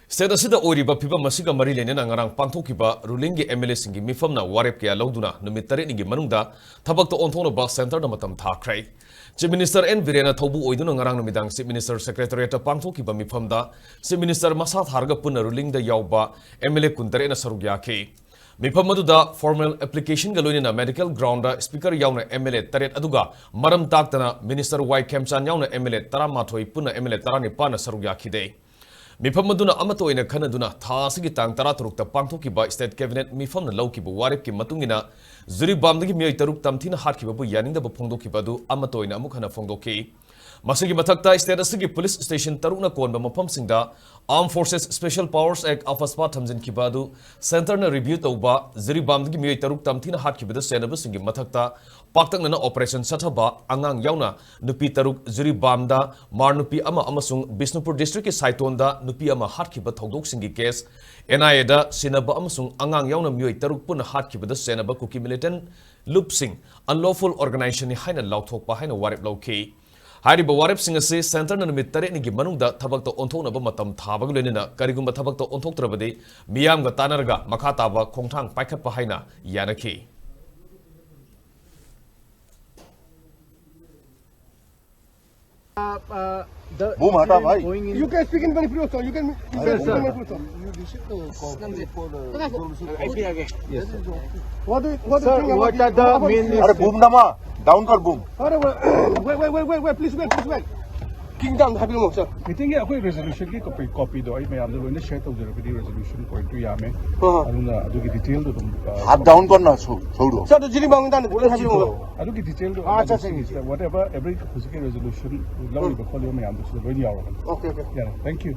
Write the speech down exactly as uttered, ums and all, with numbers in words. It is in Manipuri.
ꯁ꯭ꯇꯦꯠ ꯑꯁꯤꯗ ꯑꯣꯏꯔꯤꯕ ꯐꯤꯕꯝ ꯑꯁꯤꯒ ꯃꯔꯤ ꯂꯩꯅꯅ ꯉꯔꯥꯡ ꯄꯥꯡꯊꯣꯛꯈꯤꯕ ꯔꯨꯂꯤꯡꯒꯤ ꯑꯦꯝ ꯑꯦꯜ ꯑꯦꯁꯤꯡꯒꯤ ꯃꯤꯐꯝꯅ ꯋꯥꯔꯦꯞ ꯀꯌꯥ ꯂꯧꯗꯨꯅ ꯅꯨꯃꯤꯠ ꯇꯔꯦꯠꯅꯤꯒꯤ ꯃꯅꯨꯡꯗ ꯊꯕꯛꯇ ꯑꯣꯟꯊꯣꯛꯅꯕ ꯁꯦꯟꯇꯔꯅ ꯃꯇꯝ ꯊꯥꯈ꯭ꯔꯦ꯫ ꯆꯤꯐ ꯃꯤꯅꯤꯁꯇꯔ ꯑꯦꯟ ꯕꯤꯔꯦꯟꯅ ꯊꯧꯕꯨ ꯑꯣꯏꯗꯨꯅ ꯉꯔꯥꯡ ꯅꯨꯃꯤꯗꯥꯡ ꯆꯤꯐ ꯃꯤꯅꯤꯁꯇꯔ ꯁꯦꯀ꯭ꯔꯦꯇꯔꯤꯌꯦꯠꯇ ꯄꯥꯡꯊꯣꯛꯈꯤꯕ ꯃꯤꯐꯝꯗ ꯆꯤꯐ ꯃꯤꯅꯤꯁꯇꯔ ꯃꯁꯥ ꯊꯥꯔꯒ ꯄꯨꯟꯅ ꯔꯨꯂꯤꯡꯗ ꯌꯥꯎꯕ ꯑꯦꯝ ꯑꯦꯜ ꯑꯦ ꯀꯨꯟꯇꯔꯦꯠꯅ ꯁꯔꯨꯛ ꯌꯥꯈꯤ꯫ ꯃꯤꯐꯝ ꯑꯗꯨꯗ ꯐꯣꯔꯃꯦꯜ ꯑꯦꯄ꯭ꯂꯤꯀꯦꯁꯟꯒ ꯂꯣꯏꯅꯅ ꯃꯦꯗꯤꯀꯦꯜ ꯒ꯭ꯔꯥꯎꯟꯗ ꯁ꯭ꯄꯤꯀꯔ ꯌꯥꯎꯅ ꯑꯦꯝ ꯑꯦꯜ ꯑꯦ ꯇꯔꯦꯠ ꯑꯗꯨꯒ ꯃꯔꯝ ꯇꯥꯛꯇꯅ ꯃꯤꯅꯤꯁꯇꯔ ꯋꯥꯏ ꯈꯦꯝꯆꯥꯟ ꯌꯥꯎꯅ ꯑꯦꯝ ꯑꯦꯜ ꯑꯦ ꯇꯔꯥꯃꯥꯊꯣꯏ, ꯄꯨꯟꯅ ꯑꯦꯝ ꯑꯦꯜ ꯑꯦ ꯇꯔꯥꯅꯤꯄꯥꯟꯅ ꯁꯔꯨꯛ ꯌꯥꯈꯤꯗꯦ꯫ ꯃꯤꯐꯝ ꯑꯗꯨꯅ ꯑꯃꯠꯇ ꯑꯣꯏꯅ ꯈꯟꯅꯗꯨꯅ ꯊꯥ ꯑꯁꯤꯒꯤ ꯇꯥꯡ ꯇꯔꯥꯇꯔꯨꯛꯇ ꯄꯥꯡꯊꯣꯛꯈꯤꯕ ꯁ꯭ꯇꯦꯠ ꯀꯦꯕꯤꯅꯦꯠ ꯃꯤꯐꯝꯅ ꯂꯧꯈꯤꯕ ꯋꯥꯔꯦꯞꯀꯤ ꯃꯇꯨꯡ ꯏꯟꯅ ꯖꯨꯔꯤꯕꯥꯝꯗꯒꯤ ꯃꯤꯑꯣꯏ ꯇꯔꯨꯛ ꯇꯝꯊꯤꯅ ꯍꯥꯠꯈꯤꯕꯕꯨ ꯌꯥꯅꯤꯡꯗꯕ ꯐꯣꯡꯗꯣꯛꯈꯤꯕ ꯑꯗꯨ ꯑꯃꯠꯇ ꯑꯣꯏꯅ ꯑꯃꯨꯛ ꯍꯟꯅ ꯐꯣꯡꯗꯣꯛꯈꯤ꯫ ꯃꯁꯤꯒꯤ ꯃꯊꯛꯇ ꯁ꯭ꯇꯦꯠ ꯑꯁꯤꯒꯤ ꯄꯨꯂꯤꯁ ꯁ꯭ꯇꯦꯁꯟ ꯇꯔꯨꯛꯅ ꯀꯣꯟꯕ ꯃꯐꯝꯁꯤꯡꯗ Armed Forces Special Powers Act, ꯑꯐꯁꯄꯥ ꯊꯝꯖꯤꯟꯈꯤꯕ ꯑꯗꯨ ꯁꯦꯟꯇꯔꯅ ꯔꯤꯚ꯭ꯌꯨ ꯇꯧꯕ, ꯖꯤꯔꯤꯕꯥꯝꯗꯒꯤ ꯃꯤꯑꯣꯏ ꯇꯔꯨꯛ ꯇꯝꯊꯤꯅ ꯍꯥꯠꯈꯤꯕꯗ ꯁꯦꯟꯅꯕꯁꯤꯡꯒꯤ ꯃꯊꯛꯇ ꯄꯥꯛꯇꯛꯅꯅ ꯑꯣꯄꯔꯦꯁꯟ ꯆꯠꯊꯕ, ꯑꯉꯥꯡ ꯌꯥꯎꯅ ꯅꯨꯄꯤ ꯇꯔꯨꯛ, ꯖꯤꯔꯤꯕꯥꯝꯗ ꯃꯥꯔ ꯅꯨꯄꯤ ꯑꯃ ꯑꯃꯁꯨꯡ ꯕꯤꯁꯅꯨꯄꯨꯔ ꯗꯤꯁꯇ꯭ꯔꯤꯛꯀꯤ ꯁꯥꯏꯇꯣꯟꯗ ꯅꯨꯄꯤ ꯑꯃ ꯍꯥꯠꯈꯤꯕ ꯊꯧꯗꯣꯛꯁꯤꯡꯒꯤ ꯀꯦꯁ, ꯑꯦꯟ ꯑꯥꯏ ꯑꯦꯗ ꯁꯤꯟꯅꯕ ꯑꯃꯁꯨꯡ ꯑꯉꯥꯡ ꯌꯥꯎꯅ ꯃꯤꯑꯣꯏ ꯇꯔꯨꯛ ꯄꯨꯟꯅ ꯍꯥꯠꯈꯤꯕꯗ ꯁꯦꯟꯅꯕ ꯀꯨꯀꯤ ꯃꯤꯂꯤꯇꯦꯟ ꯂꯨꯞꯁꯤꯡ unlawful organizationꯅꯤ ꯍꯥꯏꯅ ꯂꯥꯎꯊꯣꯛꯄ ꯍꯥꯏꯅ ꯋꯥꯔꯦꯞ ꯂꯧꯈꯤ꯫ ꯍꯥꯏꯔꯤꯕ ꯋꯥꯔꯦꯞꯁꯤꯡ ꯑꯁꯤ ꯁꯦꯟꯇꯔꯅ ꯅꯨꯃꯤꯠ ꯇꯔꯦꯠꯅꯤꯒꯤ ꯃꯅꯨꯡꯗ ꯊꯕꯛꯇ ꯑꯣꯟꯊꯣꯛꯅꯕ ꯃꯇꯝ ꯊꯥꯕꯒ ꯂꯣꯏꯅꯅ ꯀꯔꯤꯒꯨꯝꯕ ꯊꯕꯛꯇ ꯑꯣꯟꯊꯣꯛꯇ꯭ꯔꯕꯗꯤ ꯃꯤꯌꯥꯝꯒ ꯇꯥꯟꯅꯔꯒ ꯃꯈꯥ ꯇꯥꯕ ꯈꯣꯡꯊꯥꯡ ꯄꯥꯏꯈꯠꯄ ꯍꯥꯏꯅ ꯌꯥꯅꯈꯤ꯫ बूम हटा भाई। You can speak in Manipuri also. You can, you can speak in Manipuri also. What do you, what do you think about the, अरे बूम दमा, डाउन कर बूम। अरे, wait, wait, wait, wait, wait, please wait, please wait. King down, happy mo, sir. Meeting ꯑꯩꯈꯣꯏ resolutionꯒꯤ copy, copyꯗꯣ ꯑꯩ ꯃꯌꯥꯝꯗ ꯂꯣꯏꯅ share ꯇꯧꯖꯔꯕꯗꯤ resolution pointꯇꯨ ꯌꯥꯝꯃꯦ꯫ ꯑꯗꯨꯅ ꯑꯗꯨꯒꯤ detailꯗꯣ ꯑꯗꯨꯝ, ꯑ, हाथ डाउन करना, छोड़ दो। Sir, तो जिरी मांगदा ने पूरा हाबी mo। ꯑꯗꯨꯒꯤ detailꯗꯣ ꯑꯥ, ꯑꯗꯨꯝ ꯆꯠꯁꯦ꯫ Whatever, every ꯍꯧꯖꯤꯛꯀꯤ resolution ꯂꯧꯔꯤꯕ ꯈꯣꯠꯂꯤꯕ ꯃꯌꯥꯝꯗꯣ ꯁꯤꯗ ꯂꯣꯏꯅ ꯌꯥꯎꯔꯕꯅꯤ꯫ Okay, okay. ꯌꯥꯔꯦ, thank you꯫